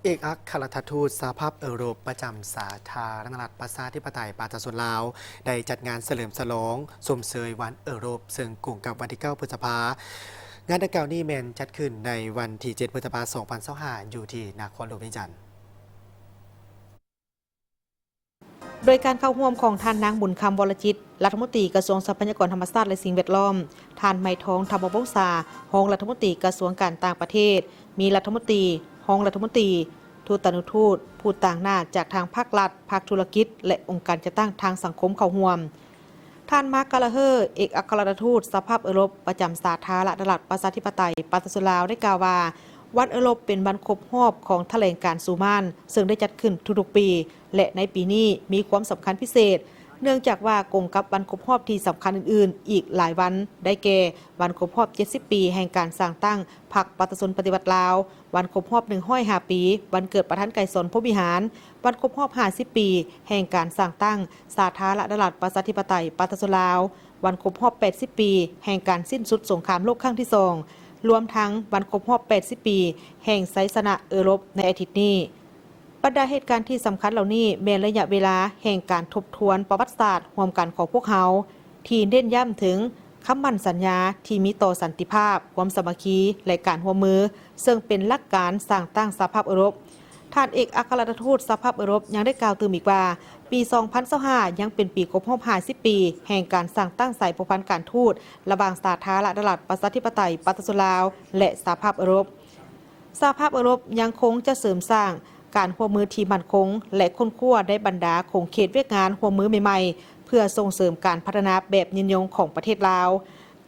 ເອກອັກຄະລັດຖະທູດສະຫະພາບເອີຣົບປະຈຳສາທາລະນະລັດປະຊາທິປະໄຕປະຊາຊົນລາວ ໄດ້ຈັດງານສະເຫຼີມສະຫຼອງຊົມເຊີຍວັນເອີຣົບ ເຊິ່ງກົງກັບວັນທີເກົ້າ ພຶດສະພາ. ງານດັ່ງກ່າວນີ້ແມ່ນຈັດຂຶ້ນໃນວັນທີເຈັດ ພຶດສະພາ ສອງພັນຊາວຫ້າ ຢູ່ທີ່ນະຄອນຫຼວງວຽງຈັນ. ໂດຍການເຂົ້າຮ່ວມຂອງທ່ານນາງ ບຸນຄຳ ວໍລະຈິດ ລັດຖະມົນຕີກະຊວງຊັບພະຍາກອນທຳມະຊາດ ແລະ ສິ່ງແວດລ້ອມ, ທ່ານ ໄມທອງ ທຳມະວົງສາ ຮອງລັດຖະມົນຕີກະຊວງການຕ່າງປະເທດ, ມີລັດຖະມົນຕີ, ຮອງລັດຖະມົນຕີ, ທູຕານຸທູດ, ຜູ້ຕາງໜ້າຈາກທາງພາກລັດ, ພາກທຸລະກິດ ແລະ ອົງການຈັດຕັ້ງທາງສັງຄົມເຂົ້າຮ່ວມ. ທ່ານ ມາກ ກາລາເຮີ ເອກອັກຄະລັດຖະທູດສະຫະພາບເອີຣົບປະຈຳສາທາລະນະລັດປະຊາທິປະໄຕປະຊາຊົນລາວ ໄດ້ກ່າວວ່າ ວັນເອີຣົບເປັນວັນຄົບຮອບຂອງຖະແຫຼງການຊູມານ ເຊິ່ງໄດ້ຈັດຂຶ້ນທຸກໆປີ ແລະ ໃນປີນີ້ມີຄວາມສຳຄັນພິເສດ ເນື່ອງຈາກວ່າກົງກັບວັນຄົບຮອບທີ່ສຳຄັນອື່ນໆອີກຫຼາຍວັນ ໄດ້ແກ່ ວັນຄົບຮອບເຈັດສິບປີແຫ່ງການສ້າງຕັ້ງພັກປະຊາຊົນປະຕິວັດລາວ, ວັນຄົບຮອບໜຶ່ງຮ້ອຍຫ້າປີ ວັນເກີດປະທານໄກສອນ ພົມວິຫານ, ວັນຄົບຮອບຫ້າສິບປີແຫ່ງການສ້າງຕັ້ງສາທາລະນະລັດປະຊາທິປະໄຕປະຊາຊົນລາວ, ວັນຄົບຮອບແປດສິບປີແຫ່ງການສິ້ນສຸດສົງຄາມໂລກຄັ້ງທີສອງ, ລວມທັງວັນຄົບຮອບແປດສິບປີແຫ່ງໄຊຊະນະເອີຣົບໃນອາທິດນີ້. ບັນດາເຫດການທີ່ສຳຄັນເຫຼົ່ານີ້ແມ່ນໄລຍະເວລາແຫ່ງການທົບທວນປະຫວັດສາດຮ່ວມກັນຂອງພວກເຮົາ ທີ່ເນັ້ນຢ້ຳເຖິງຄຳໝັ້ນສັນຍາທີ່ມີຕໍ່ສັນຕິພາບ, ຄວາມສາມັກຄີ ແລະ ການຮ່ວມມື, ເຊິ່ງເປັນຫຼັກການສ້າງຕັ້ງສະຫະພາບເອີຣົບ. ທ່ານເອກອັກຄະລັດຖະທູດສະຫະພາບເອີຣົບຍັງໄດ້ກ່າວຕື່ມອີກວ່າ ປີສອງພັນຊາວຫ້າຍັງເປັນປີຄົບຮອບຫ້າສິບປີແຫ່ງການສ້າງຕັ້ງສາຍພົວພັນການທູດລະຫວ່າງສາທາລະນະລັດປະຊາທິປະໄຕປະຊາຊົນລາວ ແລະ ສະຫະພາບເອີຣົບ. ສະຫະພາບເອີຣົບຍັງຄົງຈະເສີມສ້າງການຮ່ວມມືທີ່ໝັ້ນຄົງ ແລະ ຄົ້ນຄວ້າໃນບັນດາຂົງເຂດວຽກງານຮ່ວມມືໃໝ່ໆ ເພື່ອສົ່ງເສີມການພັດທະນາແບບຍືນຍົງຂອງປະເທດລາວ.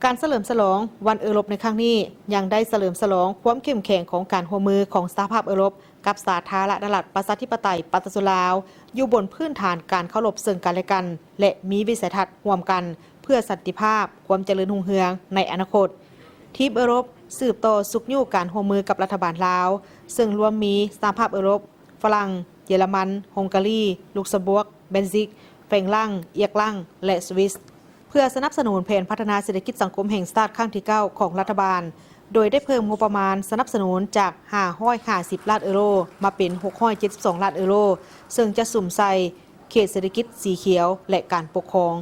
ການສະເຫຼີມສະຫຼອງວັນເອີຣົບໃນຄັ້ງນີ້ ຍັງໄດ້ສະເຫຼີມສະຫຼອງຄວາມເຂັ້ມແຂງຂອງການຮ່ວມມືຂອງສະຫະພາບເອີຣົບກັບສາທາລະນະລັດປະຊາທິປະໄຕປະຊາຊົນລາວ ຢູ່ບົນພື້ນຖານການເຄົາລົບເຊິ່ງກັນແລະກັນ ແລະ ມີວິໄສທັດຮ່ວມກັນເພື່ອສັນຕິພາບ, ຄວາມຈະເລີນຮຸ່ງເຮືອງໃນອະນາຄົດ. ທີມເອີຣົບ ສືບຕໍ່ຊຸກຍູ້ການຮ່ວມມືກັບລັດຖະບານລາວ ເຊິ່ງລວມມີສະຫະພາບເອີຣົບ, ຝຣັ່ງ, ເຢຍລະມັນ, ຮົງກາຣີ, ລຸກຊຳບວກ, ເບນຊິກ, ແຟງລັງ, ອຽກລັງ ແລະ ສະວິສ ເພື່ອສະໜັບສະໜູນແຜນພັດທະນາເສດຖະກິດສັງຄົມແຫ່ງຊາດຄັ້ງທີເກົ້າຂອງລັດຖະບານ, ໂດຍໄດ້ເພີ່ມງົບປະມານສະໜັບສະໜູນຈາກຫ້າຮ້ອຍຫ້າສິບລ້ານເອີໂຣ ມາເປັນຫົກຮ້ອຍເຈັດສິບສອງລ້ານເອີໂຣ, ເຊິ່ງຈະສຸມໃສ່ເຂດເສດຖະກິດສີຂຽວ ແລະ ການປົກຄອງ.